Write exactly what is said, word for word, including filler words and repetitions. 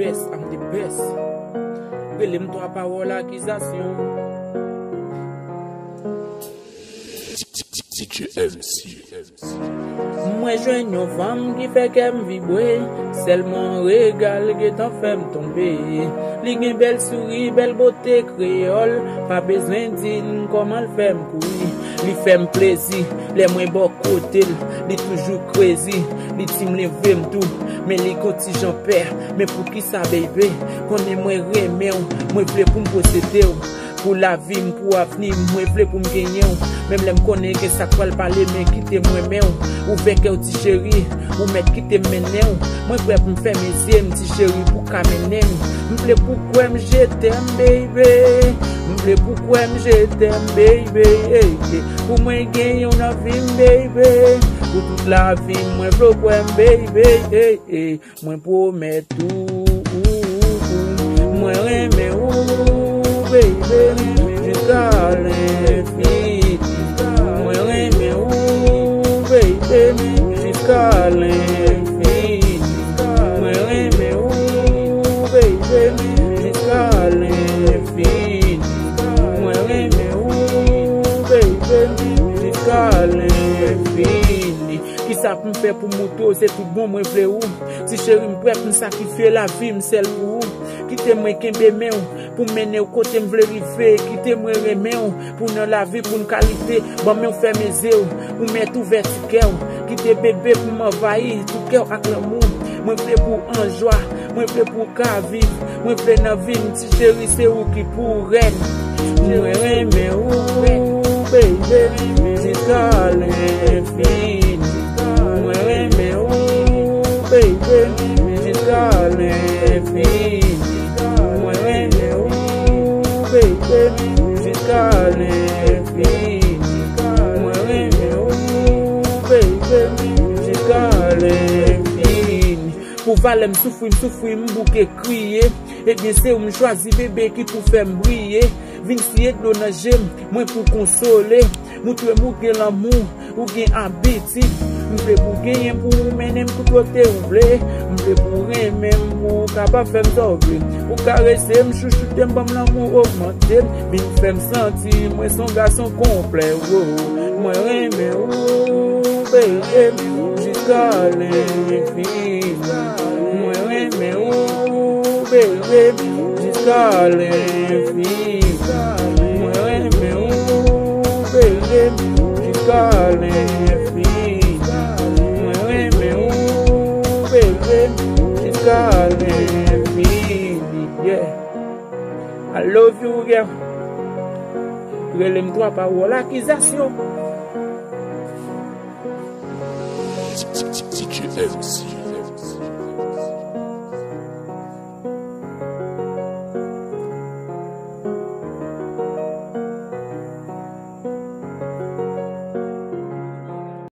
Yes, I'm the best. Rele m twa pawòl akizasyon. D J M C. Mwen jwenn yon fanm ki fè kè m vibre, sèlman rega l gentan fè m tonbe. Li gen bèl souri, bèl bote kreyòl, pa bezwen di n kòman l fè m kouri. Li fè m plezi, lè mwen bò kote l, li toujou krezi. Li di m leve m tou, men li gon ti jan pè. Men poukisa, baby? Konnen mwen renmen w, mwen vle pou m posede w. Pou lavi m, pou avni m, mwen vle pou m genyen w. Menm lè m konnen gen sa k pral pale, men kite m renmen w. Ouvè kè w, ti cheri, ou mèt kite m mennen w. Mwen prè pou m fèmen zye m, ti cheri, pou w ka mennen m. M vle pou w kwè m, je t'aime, baby. M vle pou w kwè m, je t'aime, baby. Ey, ey. Pou mwen genyen w nan vi m, baby. Pou tout lavi m, mwen vle w kwè m, baby. Ey, ey. Mwen pwomèt ou, mwen renmen ou, baby, jiska lenfini. Mwen renmen ou, baby, jiska lenfini. Mwen renmen ou, baby, jiska lenfini. Mwen renmen ou, baby, jiska lenfini. Kisa pou m fè pou m moute w? Se tout bon mwen vle ou. Ti cheri, m prè pou m sakrifye lavi m sèl pou ou. Kite mwen kenbe men w pou m mennen w kote m vle rive. Kite mwen renmen w pou nan lavi pou n ka lite. Ban men w fèmen zye w, ou mèt ouvè ti kè w. Kite bebe pou m anvayi tout kè w ak lanmou. Mwen vle pou w an jwa, mwen vle pou w ka viv. Mwen vle nan vi m, ti cheri, se ou ki pou rèn. Mwen renmen ou, baby, jiska lenfini. Mwen renmen ou, baby, jiska lenfini. Mwen renmen ou, baby, jiska lenfini. Mwen renmen ou, baby, jiska lenfini. Pou valè m soufri, m soufri, m bouke kriye. Ebyen, se ou m chwazi, bebe, ki pou fè m briye. Vin siye dlo nan je m, mwen pou konsole. Moutre m ou gen lanmou, ou gen abitid. M vle pou w genyen pou w mennen m tout kote ou vle. M vle pou w renmen m, pou w kapab fè m sa w vle. Ou karese m, chouchoute m, ban m lanmou, ogmante m. Vin fè m santi mwen se yon gason konplè, wo. Mwen renmen ou, baby, jiska lenfini. Mwen renmen ou, baby, jiska lenfini. Mwen renmen ou, baby, jiska lenfini. Mwen renmen ou, baby, jiska lenfini. Yeah. I love you, girl. Rele m twa pawòl akizasyon. D J M C.